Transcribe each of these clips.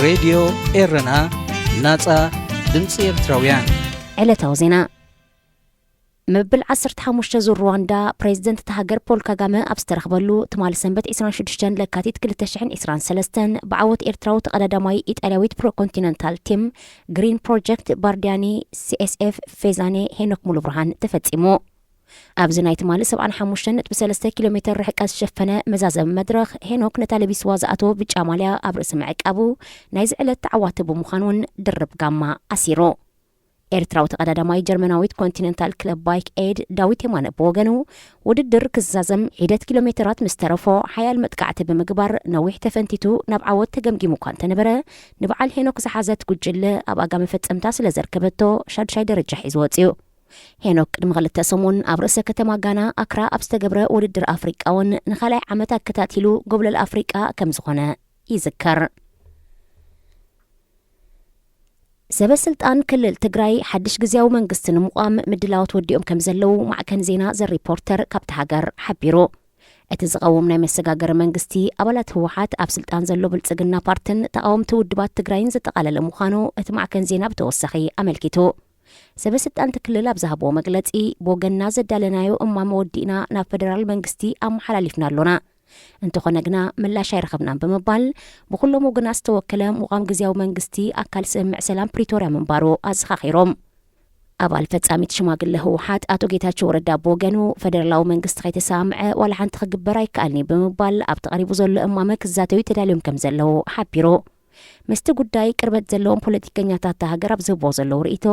ሬድዮ ኤረና፣ ናጻ ድምጺ ኤርትራውያን። ዕለታዊ ዜና። መበል ዓሰርተ ሓሙሽተ ዙር ሩዋንዳ ፕሬዝደንት እታ ሃገር ፖል ካጋመ ኣብ ዝተረኽበሉ ትማሊ ሰንበት ዕስራን ሽዱሽተን ለካቲት ክልተ ሽሕን ዕስራን ሰለስተን ብዓወት ኤርትራዊ ተቐዳዳማይ ኢጣልያዊት ፕሮኮንቲነንታል ቲም ግሪን ፕሮጀክት ባርዲያኒ ሲኤስኤፍ ፌዛኔ ሄኖክ ሙሉብርሃን ተፈጺሙ። ኣብዚ ናይ ትማሊ ሰብዓን ሓሙሽተን ነጥቢ ሰለስተ ኪሎ ሜትር ርሕቀት ዝሸፈነ መዛዘሚ መድረኽ ሄኖክ ነታ ለቢስዋ ዝኣተወ ብጫ ማልያ ኣብ ርእሲ ምዕቃቡ ናይዚ ዕለት ተዓዋቲ ብምዃን እውን ድርብ ጋማ ኣሲሩ። ኤርትራዊ ተቐዳዳማይ ጀርመናዊት ኮንቲነንታል ክለብ ባይክ ኤድ ዳዊት የማነ ብወገኑ ውድድር ክዛዘም ሒደት ኪሎ ሜትራት ምስ ተረፎ ሓያል መጥቃዕቲ ብምግባር ነዊሕ ተፈንቲቱ ናብ ዓወት ተገምጊሙ እኳ እንተነበረ ንበዓል ሄኖክ ዝሓዘት ጉጅለ ኣብ ኣጋ መፈጸምታ ስለ ዘርከበቶ ሻድሻይ ደረጃ ሒዙ ወጺኡ። ሄኖክ ቅድሚ ክልተ ሰሙን ኣብ ርእሰ ከተማ ጋና ኣክራ ኣብ ዝተገብረ ውድድር ኣፍሪቃ እውን ንኻልኣይ ዓመት ኣከታቲሉ ጎብለል ኣፍሪቃ ከም ዝኾነ ይዝከር። ሰበ ስልጣን ክልል ትግራይ ሓድሽ ግዝያዊ መንግስቲ ንምቋም ምድላዋት ወዲኦም ከም ዘለዉ ማዕከን ዜና ዘ ሪፖርተር ካብቲ ሃገር ሓቢሩ። እቲ ዝቐውም ናይ መሰጋገሪ መንግስቲ ኣባላት ህወሓት ኣብ ስልጣን ዘሎ ብልጽግና ፓርትን ተቓወምቲ ውድባት ትግራይን ዘጠቓለለ ምዃኑ እቲ ማዕከን ዜና ብተወሳኺ ኣመልኪቱ። ሰበ ስልጣን እቲ ክልል ኣብ ዝሃብዎ መግለጺ ብወገንና ዘዳለናዮ እማመ ወዲእና ናብ ፈደራል መንግስቲ ኣመሓላሊፍና ኣሎና። እንተኾነ ግና ምላሽ ኣይረኸብናን ብምባል ብኩሎም ወገናት ዝተወከለ ምቋም ግዝያዊ መንግስቲ ኣካል ስምምዕ ሰላም ፕሪቶርያ ምንባሩ ኣዘኻኺሮም። ኣባል ፈጻሚት ሽማግለ ህወሓት ኣቶ ጌታቸው ረዳ ብወገኑ ፈደራላዊ መንግስቲ ከይተሰማምዐ ዋላ ሓንቲ ክግበር ኣይከኣልን እዩ ብምባል ኣብቲ ቀሪቡ ዘሎ እማመ ክዛተዩ ተዳልዮም ከም ዘለዉ ሓቢሩ። ምስቲ ጉዳይ ቅርበት ዘለዎም ፖለቲከኛታት እታ ሃገር ኣብ ዝህብዎ ዘለዉ ርእይቶ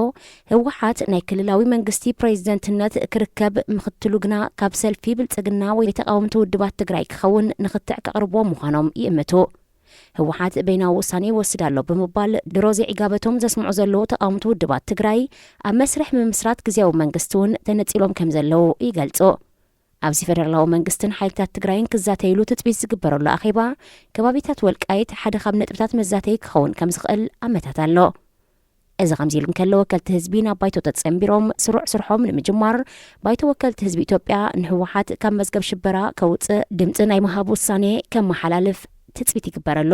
ህወሓት ናይ ክልላዊ መንግስቲ ፕሬዝደንትነት ክርከብ ምኽትሉ ግና ካብ ሰልፊ ብልጽግና ወይ ተቃወምቲ ውድባት ትግራይ ክኸውን ንኽትዕ ከቕርብዎ ምዃኖም ይእምቱ። ህወሓት በይናዊ ውሳኔ ይወስድ ኣሎ ብምባል ድሮ ዘይዕጋበቶም ዘስምዑ ዘለዉ ተቃወምቲ ውድባት ትግራይ ኣብ መስርሕ ምምስራት ግዝያዊ መንግስቲ እውን ተነጺሎም ከም ዘለዉ ይገልጹ። ኣብዚ ፈደራላዊ መንግስትን ሓይልታት ትግራይን ክዛተይሉ ትፅቢት ዝግበረሉ ኣኼባ ከባቢታት ወልቃይት ሓደ ካብ ነጥብታት መዛተይ ክኸውን ከም ዝኽእል ኣመታት ኣሎ። እዚ ከምዚ ኢሉ እንከሎ ወከልቲ ህዝቢ ናብ ባይቶ ተፀንቢሮም ስሩዕ ስርሖም ንምጅማር ባይቶ ወከልቲ ህዝቢ ኢትዮጵያ ንህወሓት ካብ መዝገብ ሽበራ ከውፅእ ድምፂ ናይ ምሃብ ውሳኔ ከመሓላልፍ ትፅቢት ይግበረሉ።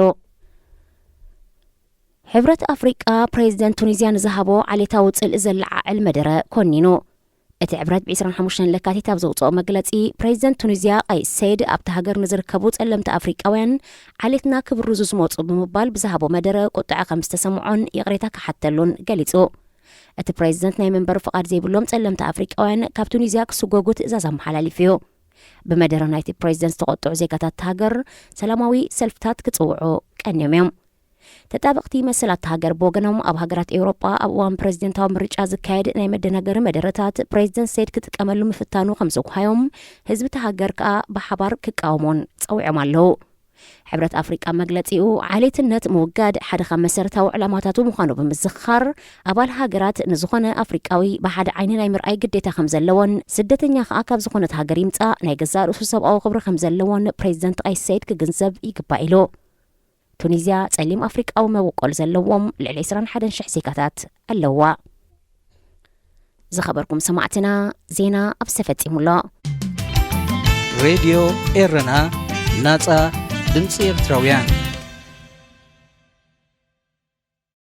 ሕብረት ኣፍሪቃ ፕሬዚደንት ቱኒዝያ ንዝሃቦ ዓሌታዊ ጽልኢ ዘለዓዕል መደረ ኮኒኑ። እቲ ሕብረት ብ ዕስራን ሓሙሽተን ለካቲት ኣብ ዘውፅኦ መግለፂ ፕሬዚደንት ቱኒዝያ ቀይስ ሰይድ ኣብቲ ሃገር ንዝርከቡ ጸለምቲ ኣፍሪቃውያን ዓሌትና ክብርዙ ዝመፁ ብምባል ብዝሃቦ መደረ ቁጥዐ ከም ዝተሰምዖን ይቕሬታ ክሓተሉን ገሊፁ። እቲ ፕሬዚደንት ናይ መንበሪ ፍቓድ ዘይብሎም ጸለምቲ ኣፍሪቃውያን ካብ ቱኒዝያ ክስጎጉ ትእዛዝ ኣመሓላሊፉ እዩ። ብመደረ ናይቲ ፕሬዚደንት ዝተቆጥዑ ዜጋታት ሃገር ሰላማዊ ሰልፍታት ክጽውዑ ቀንዮም እዮም። ተጣበቕቲ መሰላት ሃገር ብወገኖም ኣብ ሃገራት ኤውሮጳ ኣብ እዋን ፕሬዚደንታዊ ምርጫ ዝካየድ ናይ መደናገሪ መደረታት ፕሬዚደንት ሰይድ ክጥቀመሉ ምፍታኑ ከም ዘጉሃዮም ህዝቢ እቲ ሃገር ከኣ ብሓባር ክቃወሞን ጸዊዖም ኣለዉ። ሕብረት ኣፍሪቃ መግለጺኡ ዓሌትነት ምውጋድ ሓደ ካብ መሰረታዊ ዕላማታቱ ምዃኑ ብምዝኽኻር ኣባል ሃገራት ንዝኾነ ኣፍሪቃዊ ብሓደ ዓይኒ ናይ ምርኣይ ግዴታ ከም ዘለዎን ስደተኛ ከኣ ካብ ዝኾነት ሃገር ይምጻእ ናይ ገዛእ ርእሱ ሰብኣዊ ክብሪ ከም ዘለዎን ፕሬዚደንት ቀይስ ሰይድ ክግንዘብ ይግባእ ኢሉ። ቱኒዝያ ጸሊም ኣፍሪቃዊ መበቆል ዘለዎም ልዕሊ ዕስራን ሓደን ሽሕ ዜጋታት ኣለዋ። ዝኸበርኩም ሰማዕትና ዜና ኣብ ተፈጺሙ ኣሎ። ሬድዮ ኤረና ናጻ ድምጺ ኤርትራውያን።